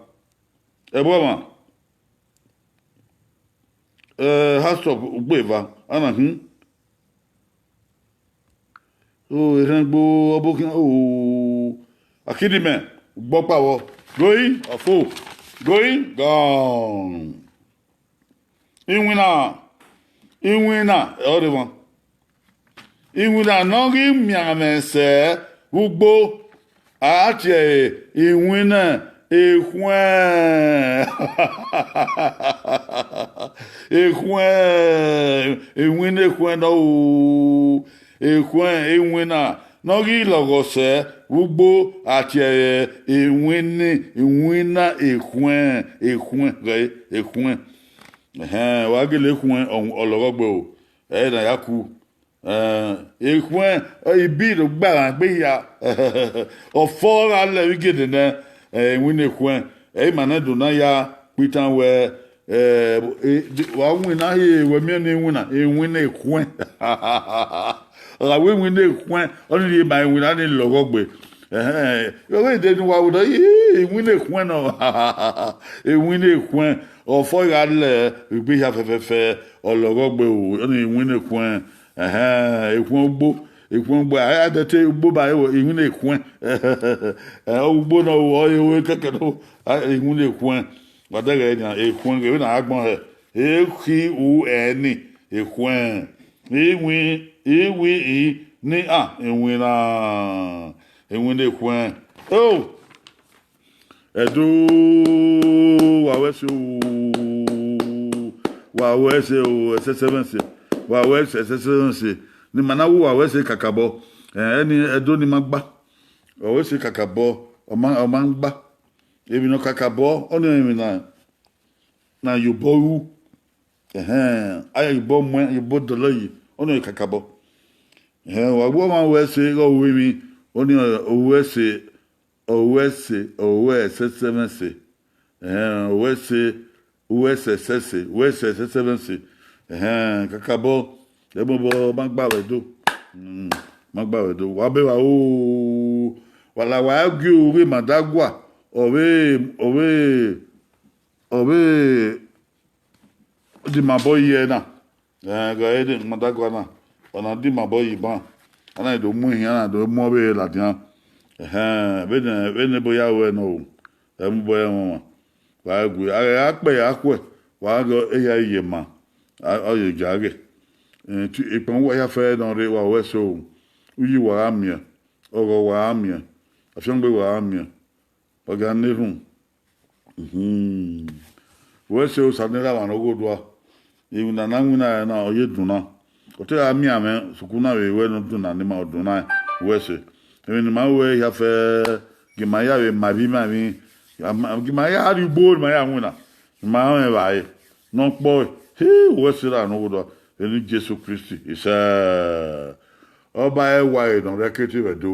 Ẹvbo ọmwa, eh, Hastrop, ogbe eva. A na hin. O, erhan gbo, ọbo khian, o, Akidimẹ, ugbọkpa vbọ. Going, ọfo. Going, gone. Iwinna, iwinna, ẹ ọrọre mwa. Iwinna ne ọ ghi miẹn amwẹ sẹ vbe ugbo, a tie ẹre iwinna ekhuẹn. Ekhuẹn, iwinna ekhuẹn nọ o. Ekhuẹn, iwinna ne ọ ghi lọghọ sẹ vbe ugbo, a tie ẹre iwinna, iwinna ekhuẹn, ekhuẹn, ghẹ ekhuẹn. Ẹhẹn, wa gele ekhuẹn, ọ, ọ lọghọ gbe o. Ẹ na ya ku. Ẹn, ekhuẹn, ibi do gba ghan egbe hia. Ọfọ gha lẹ vbe igede nẹ, ẹn, iwinna ekhuẹn. Ẹ i ma nẹ do na ya kpitan wẹ, ẹ, e, wa winna hie wẹ miẹn ne iwinna, iwinna ekhuẹn. Ọ gha wẹ iwinna ekhuẹn, ọnii rhie ma iwinna ni lọghọ gbe. Ẹhẹn, ọghe dẹ ne uwa vbe odọ, ii, iwinna ekhuẹn nọ. Iwinna ekhuẹn, ọfọ gha lẹ egbe hia fẹfẹfẹ, ọ lọghọ gbe o, ọnii iwinna ekhuẹn. Ẹhẹn, ekhuẹn ugbo, ekhuẹn ugbo, a, a dẹ te ugbo ba ẹre, iwinna ekhuẹn. Ẹ, ugbo nọ, ọ, ọ, ọ, kẹkẹ nọ, a, iwinna ekhuẹn. Wa dẹghẹ nian, ekhuẹn, ghe vbene a gbọn hẹ. E khi u ẹ ni, ekhuẹn. Iwin, iwin, i, ni, a, iwinna. Iwinna ekhuẹn. O! Ẹdo, wa wẹ ẹse o, wa wẹ ẹse o, ẹsẹsẹmwẹse, wa wẹ ẹse ẹsẹsẹmwẹse, ne ima na wu wa wẹ ẹse kakabọ, ẹ, ẹni Ẹdo ne ima gba, wa wẹ ẹse kakabọ, ọ ma, ọ ma gba, emwi ne ọ kakabọ, ọnii emwi na, na ye obọ ru, ẹhẹn, a ya ye obọ muẹn, ye obọ dọlọ yi, ọnii kakabọ. Ẹhẹn, wa wu ọmwa wẹ ẹse, ghe ọ ru emwi, ọnii, ọ ru ẹse, ọ ru ẹse, ọ ru ẹsẹsẹmwẹse. Ẹhẹn, ọ ru ẹse, ọ ru ẹse ẹsẹse, ọ ru ẹse ẹsẹsẹmwẹse. Ẹhẹn, kakabọ, ẹ mobọ ma gba vbe Ẹdo. Mm, ma gba vbe Ẹdo. Wa be vba o, wa la wa gie ru ghe Madagua, ọ vbe, ọ vbe, ọ vbe dima obọ yi ẹre na. Ẹhẹn, gha re Madagua na, ọ na dima obọ yi ban, a na do mu ehian na do mu ọvbehe ladian. Ẹhẹn, vbene, vbene ebo ya ruẹ nọ o, ẹ mu obọ ẹmwẹ ọmwa, wa gue, a gha kpẹ ya khuẹ, wa ghe ehia ye ma, a, ọ ye gia ghe. Ekpẹn uwa hia fẹẹrẹ nọ rre, wa wẹ ẹse o, uyi wa gha miẹn, ọghọ wa gha miẹn, afiangbe wa gha miẹn, wa gha na erhunmwu. Mhm. Wẹ ẹse, Osa ne erha mwa ne ọ ghodua. Emwi ne a na winna ẹre na, ọ ye dun na. Ọ te gha miẹn amwẹ sukun na vbe wẹ ne ọ dun na, ne ima ọ dun na, wẹ ẹse. Emwi ne ima ru ẹre hia fẹẹrẹ, gie ima ya vbe ma emwi ma emwi, gie ima ya rrie ugbo ne ima ya winna, ne ima rẹn evbare ne ọ kpọe. He, wẹ ẹse, erha ne ọ ghodua, vbe eni Jesu Kristi, isẹ. Ọba ẹwae ne ọ rre ẹkete vbe Ẹdo,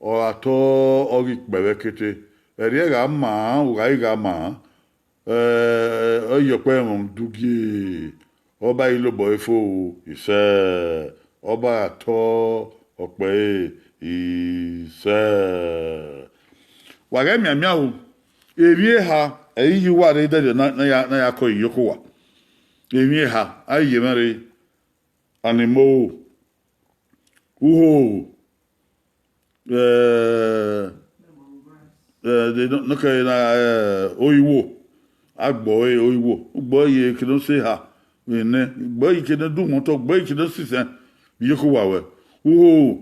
ọ gha tọ, ọ ghi kpẹ vbe ẹkete. Ẹrriẹ gha maa, u gha ghi gha maa, ẹ, ọ ye ọkpẹvbo du gie, ọba i lobọ ẹre fo, isẹ, ọba gha tọ ọkpẹ ẹre, isẹ. Wa ghẹ mianmian o, emwi eha, ẹ i ye uwa rre dẹdẹ na, na ya, na ya kọ iyeke uwa. Emwi eha, a i ye mwẹ rre, Animo, Uho, eh, eh, de nọ, nọkẹre na, eh, Oiwo, Agbọe Oiwo, Ugbọe ye eke ne ọ sẹ eha vbe nẹ, Ugbọe ye eke ne ọ dunmwọtọ, Ugbọe ye eke ne ọ sisẹn, iyeke uwa ruẹ. Uho,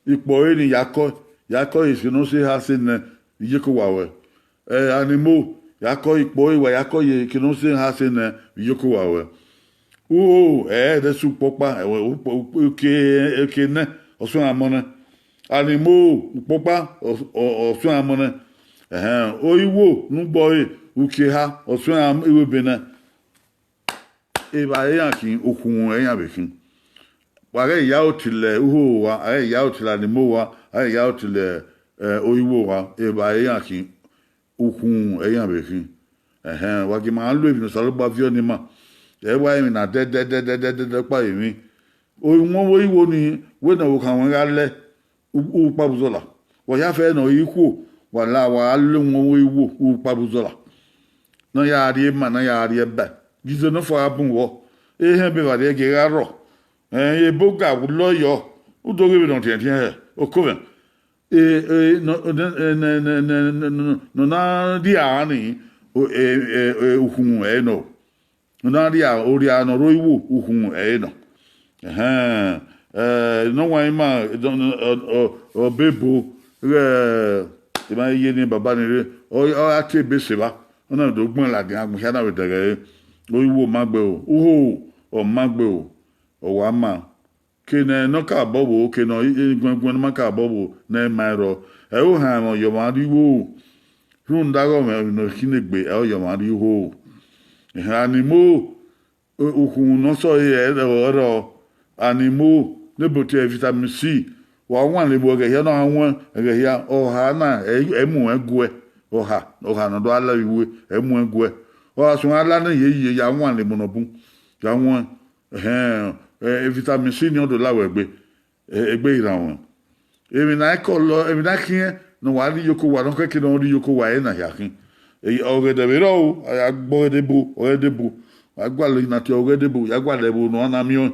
ikpọ ẹre ni ya kọ, ya kọ ye eke ne ọ sẹ eha sẹ nẹ, iyeke uwa ruẹ. Eh, Animo, ya kọ ikpọ ẹre, wa ya kọ ye eke ne ọ sẹ eha sẹ nẹ, iyeke uwa ruẹ. Uho, ẹ i dẹ sẹ ukpọkpa, ẹwẹ, ukpọ-, ukpọ-, uke, uke nẹ, ọ suẹn amọ nẹ. Animo, ukpọkpa, ọ, ọ, ọ suẹn amọ nẹ. Ẹhẹn, Oiwo ne Ugbọe, uke eha, ọ suẹn am-, iwebe nẹ. Evbare iran khin, ukhunmwu ẹre iran vbe khin. Wa ghẹ ya aro tile Uho owa, a ghẹ ya aro tile Animo owa, a ghẹ ya aro tile, eh, Oiwo owa, evbare iran khin, ukhunmwu ẹre iran vbe khin. Ẹhẹn, wa gie ima lu emwi ne Osanobua viọ ne ima. Ẹ i wa emwi na dẹdẹdẹdẹdẹdẹ ọkpa emwi. Owanmwẹ Oiwo ni, wẹ ne ọvbokhan ruẹn gha lẹ, u, u kpa vbe uzọla. Wa hia fẹẹrẹ ne ọ re ikhuo, wa la, wa gha lẹ owanmwẹ Oiwo, u kpa vbe uzọla. Ne ọ ya rrie ema, ne ọ ya rrie ẹba, gie ize nọfua gha bun vbọ. Ehẹn, be vba rrie gie gha rrọọ. Ẹn, ebo ga lọ yọ, u do ghe vbene ọ tiẹntiẹn hẹ, okomwẹ. E, e, nọ, nọ, nọ na rria ni, o, e, e, e, ukhunmwu ẹre nọ. Nọ na rria, orria ne ọ rre Oiwo, ukhunmwu ẹre nọ. Ẹhẹn, eh, ne ọ wa ima, ọ, ọ, ọ, ọbebo, ighẹ, ima ye ne baba ni rre, ọ, ọ ra tie ebe sẹ evba, ọ na do gbẹn ladian agbọn hia na vbe dẹghẹ ẹre. Oiwo ma gbe o, Uho, ọ ma gbe o, ọ wa ma. Ke ne ọ ka bọ vbo, ke ne ọ, guẹnguẹn ne ọ ma ka bọ vbo, ne ẹ ma rrọọ. Ẹre ohan ẹmwẹ ọ ye ọmwa rrie Uho. Rhunmwuda ighẹ ọmwa ne ọ khin egbe, ẹre ọ ye ọmwa rrie Uho. Ẹhẹn, Animo, ukhunmwu ne ọ sẹ ọre ẹre ọ rrọọ. Animo, Ne ebo tie vitamin C, wa wan lebo ẹghẹ hia, ne ọ gha wọn ẹghẹ hia, ọha na, ẹ, ẹ mu ẹn guẹ. Ọha, ọha ne ọ do la vbe iwe, ẹ mu ẹn guẹ. Ọ gha suẹn a la ne ye ye, ya wan lebo ne ọ bun, ya wan, ẹhẹn, ẹ, vitamin C ni ọ do la wẹ egbe, ẹ, egbe iran wọn. Emwi ne a i kọlọ, emwi ne a khiẹn ne wa rhie iyeke owa, ne ọ kẹke ne ọ rhie iyeke owa, ẹre na hia khin. Ẹ, ọghẹdẹ vbe rrọọ o, a ya gbe ọghẹdẹ ebo, ọghẹdẹ ebo, a gualọ na tie ọghẹdẹ ebo, ya gualọ ẹvbo ne ọ na miẹn ọẹn.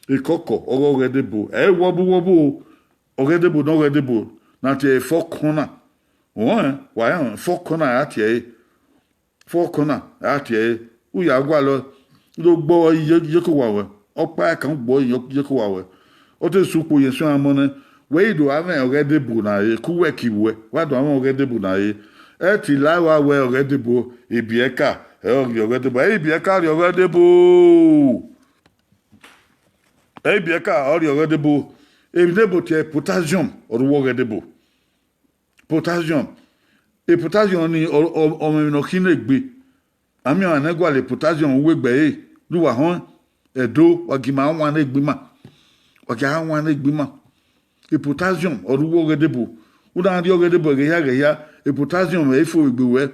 Ekọkọ, ọghe ọghẹdẹ ebo, ẹ i wọbu wọbu o, ọghẹdẹ ebo ne ọghẹdẹ ebo, na tie four corner. Ọẹn, wa rẹn four corner a tie ẹre. Four corner a tie ẹre, u ya gualọ, do gbe ọe ye, iyeke owa wẹ, ọkpa ẹkan u gbe ọe ye, iyeke owa wẹ. Ọ te sẹ ukpo ye suẹn amọ nẹ, wẹ i do gha mwẹ ọghẹdẹ ebo na re, ke uwẹ ki vbuẹ, wa do gha mwẹ ọghẹdẹ ebo na re. Ẹ te la wa wẹ ọghẹdẹ ebo, ibiẹka, ẹ ọ rhie ọghẹdẹ ebo, ibiẹka rhie ọghẹdẹ ebo. Ibiẹka ọ rhie ọghẹdẹ ebo. Emwi ne ebo tie potassium, ọ rre uwu ọghẹdẹ ebo. Potassium. E potassium ni, ọ, ọ, ọ mwẹ emwi ne ọ khin ne egbe. A miẹn ọmwa ne gualọ potassium uwu egbe ẹre, ne uwa họn ẹn, ẹdo, wa gi ima wan ne egbe ima. Wa gi a wan ne egbe ima. E potassium ọ rre uwu ọghẹdẹ ebo. U na rhie ọghẹdẹ ebo ẹghẹ hia ẹghẹ hia, e potassium ẹ i fo vbe egbe ruẹ.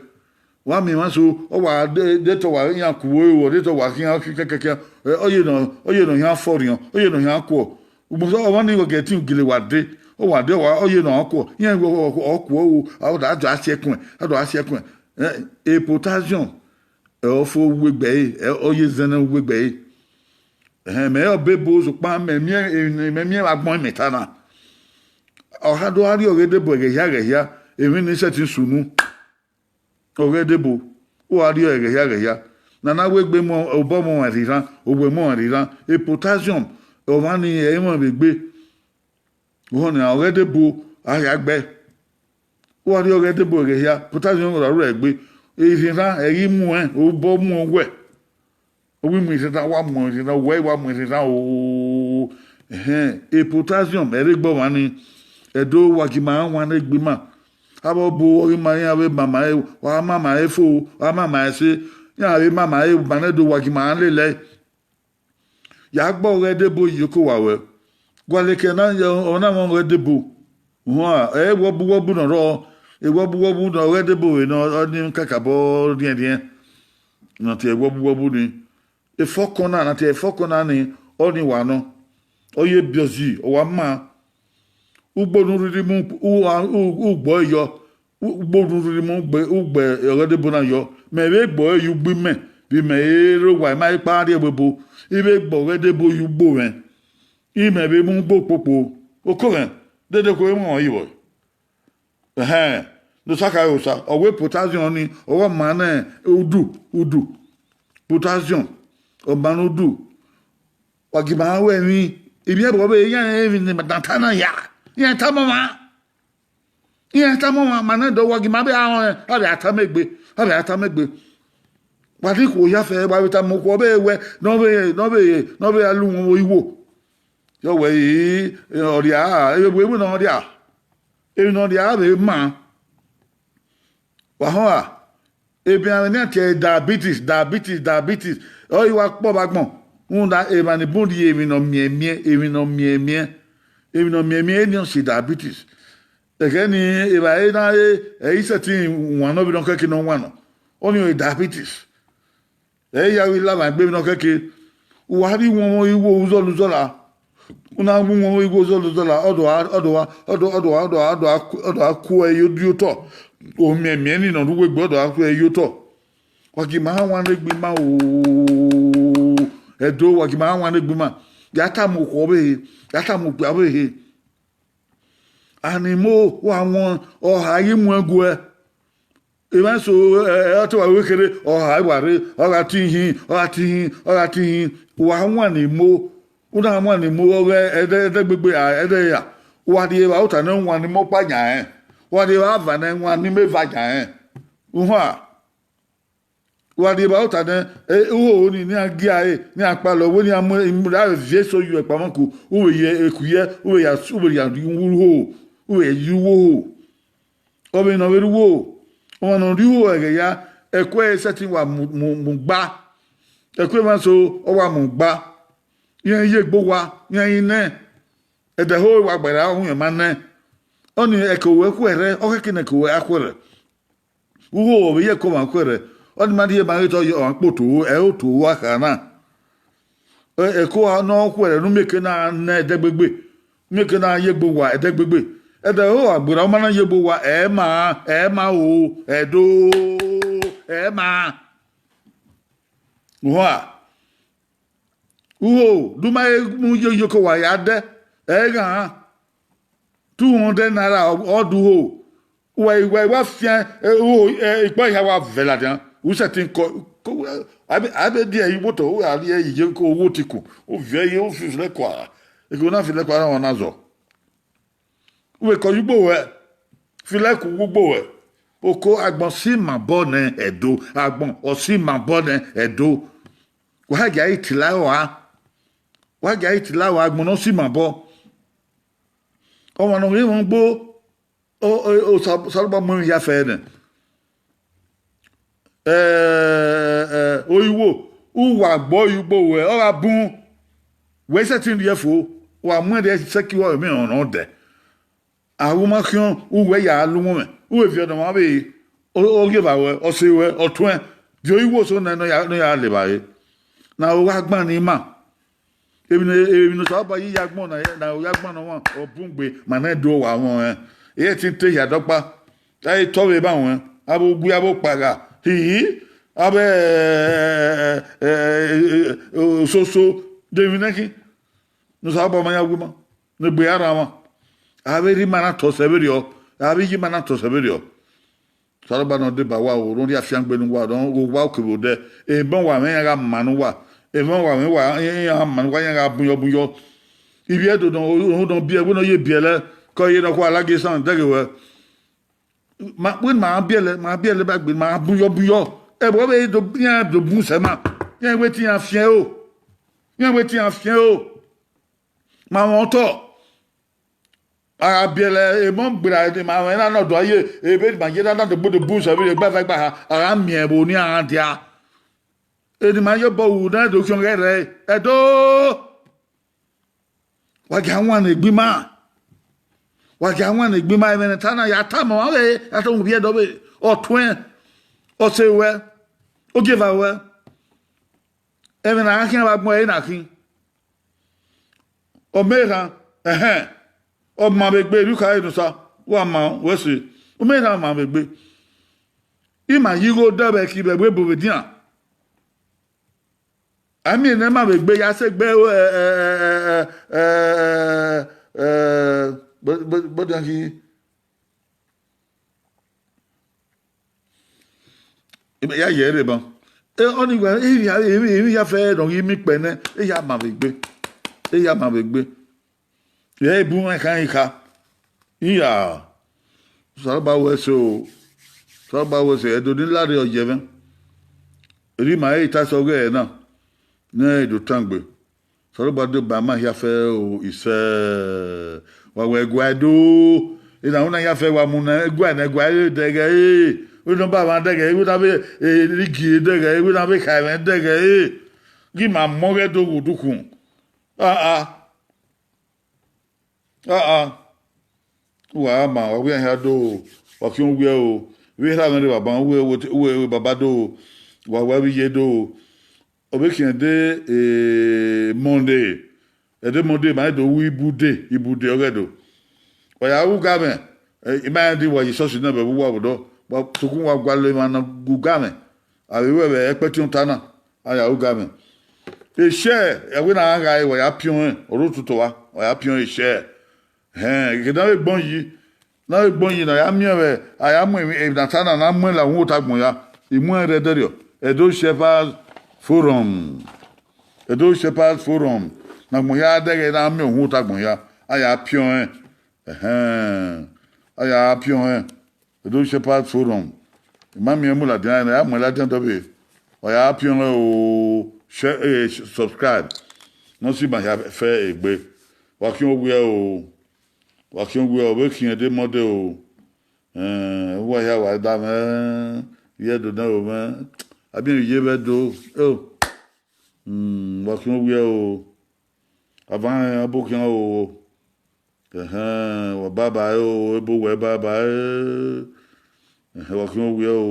Wa miẹn emwa eso, ọ wa de, de te ọ wa iran ku vbe oro, de te ọ wa khian kẹkẹkẹ, ẹ, ọ ye nọ, ọ ye nọ khian fọrhiọn, ọ ye nọ khian kuọ. Ugbẹn ọmwa ni wẹ gẹ te gele wa de, ọ wa de, ọ wa, ọ ye nọ ọ kuọ, iran wẹ ọ, ọ, ọ kuọ o, a da, a da si ẹkuẹn, a da si ẹkuẹn. Ẹ, e potassium, ẹ, ọ fo uwu egbe ẹre, ẹ, ọ ye zẹnnẹ uwu egbe ẹre. Ẹhẹn, mẹ i re ọbọ ebo, sokpan mẹ miẹn, mẹ miẹn vbe agbọn mẹ ta na. Ọ gha do gha rhie ọghẹdẹ ebo ẹghẹ hia ẹghẹ hia, emwi ni sẹtin sunu. Ọghẹdẹ ebo, u gha rhie ẹghẹ hia ẹghẹ hia. Nana wẹ egbe mu obọ mu ọmwa rhiran, owẹ mu ọmwa rhiran. E potassium, ọmwa ni ẹ i mwẹ vbe egbe. Uhọn nian, ọghẹdẹ ebo, a hia gbe. U gha rhie ọghẹdẹ ebo ẹghẹ hia, potassium ra ru egbe. Erhiran, ẹ i ghi mu ẹn, obọ mu owẹ. Ọ ghi mu erhiran, wa mu erhiran, owẹ wa mu erhiran o. Ẹhẹn, e potassium, ẹ rre egbe ọmwa ni. Ẹdo, wa gi ima wan ne egbe ima. Avbe ọbo, ọ ghi ma iran vbe mama ẹre, wa mama ẹre fo, wa mama ẹre ẹse, iran vbe mama ẹre, ma nẹ do wa gi ima lele ẹe. Ya gbe ọghẹdẹ ebo ye iyeke owa wẹ. Gualọ eke na, ọ na mwẹ ọghẹdẹ ebo. Uhunmwu, ẹ i wọbu wọbu ne ọ rrọọ, e wọbu wọbu ne ọghẹdẹ ebo vbe ne ọ ni kakabọ rhiẹnrhiẹn. Ne ọ tie wọbu wọbu ni. Efọkọn na, ne a tie efọkọn na ni, ọnii wa nọ. Ọ ye biọzi, ọ wa ma. Ugbo ne u rhirhi mu, u, u, u gbọ ẹre yọ. Ugbo ne u rhirhi mu ugbe, ugbe ọghẹdẹ ebo na yọ. Mẹ vbe gbọ ẹre ye ugbo imẹ, vbe imẹ i rre owa, ima i kpa rrie ẹvbo ebo. I vbe gbọ ọghẹdẹ ebo ye ugbo mwẹ. Imẹ vbe mu ugbo kpokpo. Oko mwẹ, dede kue mwẹ ọmwa yi vbọ. Ẹhẹn, ne Osa kha re Osa, ọ wẹ potassium ni, ọ wa ma nẹ udu, udu. Potassium, ọ ma ne udu. Wa gi ima ru ẹmwẹ, ivbi ẹvbo vbe iran emwi ne ima da ta na ya, iran tama ọmwa. Iran tama ọmwa, ma nẹ do wa gi ima vbe a rọnrẹn, a vbe a tama egbe, a vbe a tama egbe. Wa rhie ikhuo ya fẹ, wa vbe tama okhuo vbe wẹ, ne ọ vbe, ne ọ vbe, ne ọ vbe a lu uhunmwu igho. Yọ wẹ, ii, ọ rhia, emwi ne ọ rhia, emwi ne ọ rhia vbe ma. Wa họn a, ebianmwẹ ne a tie diabetes, diabetes, diabetes, ọ i wa kpọ vbe agbọn, rhunmwuda emwa ni bun rhie emwi ne ọ miẹnmiẹn, emwi ne ọ miẹnmiẹn, emwi ne ọ miẹnmiẹn, eni ọ si diabetes. Ẹghẹ ni, evbare na re, ẹ i sẹtin wan nọ vbene ọ kẹke ne ọ wan nọ, ọnii ọre diabetes. Ẹ i ya ghi la emwa egbe vbene ọ kẹke, uwa rhie uhunmwu igho uzọla uzọla. U na wu uhunmwu igho uzọla uzọla, ọ do gha, ọ do gha, ọ do, ọ do gha, ọ do gha, ọ do gha ku, ọ do gha ku ẹre ye otọ. Omiẹnmiẹn ni ne ọ rre uwu egbe, ọ do gha ku ẹre ye otọ. Wa gi ima wan ne egbe ima o. Ẹdo, wa gi ima wan ne egbe ima. Ya tama okhuo ọvbehe, ya tama okpia ọvbehe. Animo wa wọn, ọ ha ghi mu ẹn guẹ. Emwa eso, ẹ, ẹ, ọ te wa wẹ kherhe, ọ ha wa rre, ọ gha te ihin, ọ gha te ihin, ọ gha te ihin. Wa wan animo, u na wan animo, ọ ghẹ ẹdẹ, ẹdẹ gbegbe, a, ẹdẹ ya. Wa rhie evba ota nẹ, wan animo ọkpa yan rẹn. Wa rhie evba ava nẹ, wan animo eva yan rẹn. Uhunmwu, wa rhie evba ota nẹ, e, uhoho ni, ne iran gia ẹre, ne iran kpalọ, wẹ ne iran mu, ra vbe viẹ eso ye ẹkpamwọko, u vbe ye eku ye, u vbe ya, u vbe ya rhie uhoho, u vbe ye uhoho. Ọ vbe ne ọ vbe rre uhoho, ọmwa ne ọ rhie uhoho ẹghẹ hia, ẹko ẹre sẹtin wa mu, mu, mu gba. Ẹko emwa eso, ọ wa mu gba. Iran ye egbe owa, iran i nẹ. Ẹdẹ ho wa gberra uhunmwu ma nẹ. Ọnii ẹko ruẹ khuẹrhẹ, ọ khẹke ne ẹko ruẹ a khuẹrhẹ. Ugho vbe ye ẹko mwa khuẹrhẹ, ọnii ma rhie ma ghe te ọ ye ọmwa kpe otu, ẹ i re otu a kha na. Ẹko ne ọ khuẹrhẹ ne u mieke na nẹ ẹdẹgbegbe, u mieke na ye egbe owa ẹdẹgbegbe. Ẹdẹ ho wa gberra, ọ ma na ye egbe owa, ẹ i ma, ẹ i ma o, ẹdo, ẹ i ma. Uha, ugho, de u ma mu ye iyeke owa ya dẹ, ẹ i ghan. Two hundred naira ọ, ọ do ugho. Uwẹ, uwẹ, wa fian, eh, ugho, eh, ikpọ hia wa vẹ ladian. U sẹtin kọ, kọ, a be, a be die ẹre iwoto, u gha rhie iye ko owẹ otikun, u viẹ ye, u fi filẹ kua. Eke na filẹ kua na, ọ na zọ. U vbe kọ ye ugbo ruẹ, filẹ ku ugbo ruẹ. Oko agbọn si ma bọ nẹ ẹdo, agbọn ọ si ma bọ nẹ ẹdo. Wa gia itila rua, wa gia itila rua, agbọn ne ọ si ma bọ. Ọmwa ne ọ ghi mwẹ ugbo, o, o, o, Osa-, Osanobua mu emwi hia fẹ nẹ. Eh, eh, oyiwo, uwa gbe ọre ugbo ruẹ, ọ gha bun, wẹ i sẹtin rhie fo, wa mu ẹre sẹki vbe emwi ọnrẹn odẹ. Avbe u ma khian, uwẹ ya lu mwẹ, u vbe viọ ne ọmwa vbe, o, ogieva ruẹ, ọse ruẹ, ọtuẹn, viọ oyiwo so nẹ ne ọ ya, ne ọ ya levba re. Ne aro gha gban ne ima. Emwi ne, emwi ne Osanobua yi ya agbọn na, ne aro ya agbọn ne ọmwa, ọ bun gbe, ma nẹ do wa mwẹ ọnrẹn. Ẹ i sẹtin te hia dọkpa. A i tọ vbe emwa ruẹn, avbe owi, avbe okpagha, hihi, avbe, eh, eh, eh, eh, ososo, de emwi nẹ khin. Ne Osanobua ma ya wu ima, ne egbe ya rran mwa. Avbe rhie ima na tọ sẹ vberriọ, avbe iye ima na tọ sẹ vberriọ. Osanobua ne ọ deba uwa o, ne ọ rhie afiangbe ne uwa, ne ọ ghe uwa okevbe odẹ. Emọ uwa mwẹ iran gha ma ne uwa, emọ uwa mwẹ uwa iran ma ne uwa, iran gha bunyọ bunyọ. Ivbi Ẹdo ne ọ, ne ọ biẹ, wẹ ne ọ ye biẹlẹ, ke ọ ye ne ọ khuẹ ladian esan dẹghe ruẹ. Ma, wẹ ne ma biẹlẹ, ma biẹlẹ ba gbe, ma bunyọ bunyọ. Ẹvbo vbe do, iran do bun sẹ ma, iran wẹ te iran fian ẹro, iran wẹ te iran fian ẹro. Ma mwẹ otọ. A gha biẹlẹ emọ gberra ne ima mwẹ na nọ do a ye, ebe ne ima ye na, na do gbe do bun sẹ vbe egbe eva igba ha, a gha miẹn ẹvbo ne iran dia. Eni ma ye obọ ru ne do khian ghẹ rẹ, Ẹdo. Wa gia wan ne egbe ima. Wa gia wan ne egbe ima, ẹmwẹ ne ta na ya tama ọmwa vbe, ya tama ivbi Ẹdo vbe, ọtuẹn, ọse ruẹ, ogieva ruẹ. Ẹmwẹ ne a gha khian vbe agbọn ẹre na khin. Ọ ma erhan, ẹhẹn, ọ ma vbe egbe, erriọ u khare ne Osa, wa ma wẹ ẹse, u ma erhan, ọ ma vbe egbe. Ima ye igho dẹ vbe ẹki vbe ẹvbo ebo vbe edian. A miẹn ne ma vbe egbe ya sẹ egbe, ẹ, ẹ, ẹ, ẹ, ẹ, gbe-, gbe-, gbọdọ ghi, ya ye ẹre ban. E, ọnii wẹ, emwi hia, emwi, emwi hia fẹ ne ọ ghi miẹn ikpẹ nẹ, e ya ma vbe egbe, e ya ma vbe egbe. Ẹ i bun ẹn khan ikha. Iya, Osanobua wẹ ẹse o, Osanobua wẹ ẹse, Ẹdo ni la rre ọ ye mwẹ. Erriọ ima i ta sẹ ọghẹe na, ne ẹ i do tangbe. Osanobua deba ima hia fẹ o, isẹ. Wa wẹ ẹguae do. Ena una hia fẹ wa mu ne ẹguae, ne ẹguae dẹghẹ ẹre. Wẹ ne ọ ba mwa dẹghẹ ẹre, wẹ ne a vbe, eh, rigi dẹghẹ ẹre, wẹ ne a vbe kha ẹmwẹ dẹghẹ ẹre. Ghi ma mọ ọghẹe do ghe odukhunmwu. Ah, ah. Ah, ah. Uwa gha ma, wa wian hia do, wa khian owiẹ o. Vbe erha mwẹ rre baba, uwe, uwe, uwe, uwe baba do, wa wẹ vbe iye do. Ọ vbe khian ẹdẹ, eh, Monday. Ẹdẹ Monday, ma do ru ibude, ibude ọghẹe do. Wa ya ru ga mwẹ, eh, ima rẹn de wa ye church nẹ vbe uwa vbe odọ. Wa sokun wa gualọ emwa ne gu ga mwẹ. A vbe ru ẹvbo ẹkpẹti ọnta na, a ya ru ga mwẹ. Eshare, a wẹ ne a gha re, wa ya piọn rẹn, ọ rre ototọ wa, wa ya piọn eshare. Hẹn, eke ne a vbe gbọn yi, ne a vbe gbọn yi ne a ya miẹn vbe, a ya mu emwi, emwi ne a ta na, ne a mu ẹn la uhunmwu ota agbọn hia, I mu ẹn rre ẹdẹrriọ, Edo Shepherds Forum. Edo Shepherds Forum, ne agbọn hia dẹghẹ ne a miẹn uhunmwu ota agbọn hia, a ya piọn rẹn. Ẹhẹn, a ya piọn rẹn. Edo Shepherds Forum. I ma miẹn mu ladian, ne a ya mu ladian dọvbe. Wa ya piọn rẹn o, share, eh, subscribe. Ne ọ si ma hia fẹ egbe. Wa khian owiẹ o. Wa khian owiẹ o, vbe khian ẹdẹ Monday o. Eh, uwa hia wa da mwẹ, ye do na o mwẹ. A biẹn ye vbe do. Oh. Mm, wa khian owiẹ o. Avan rẹn, ọ bu khian o. Ẹhẹn, wa baba ẹre o, ebo wẹ baba ẹre. Ẹhẹn, wa khian owiẹ o.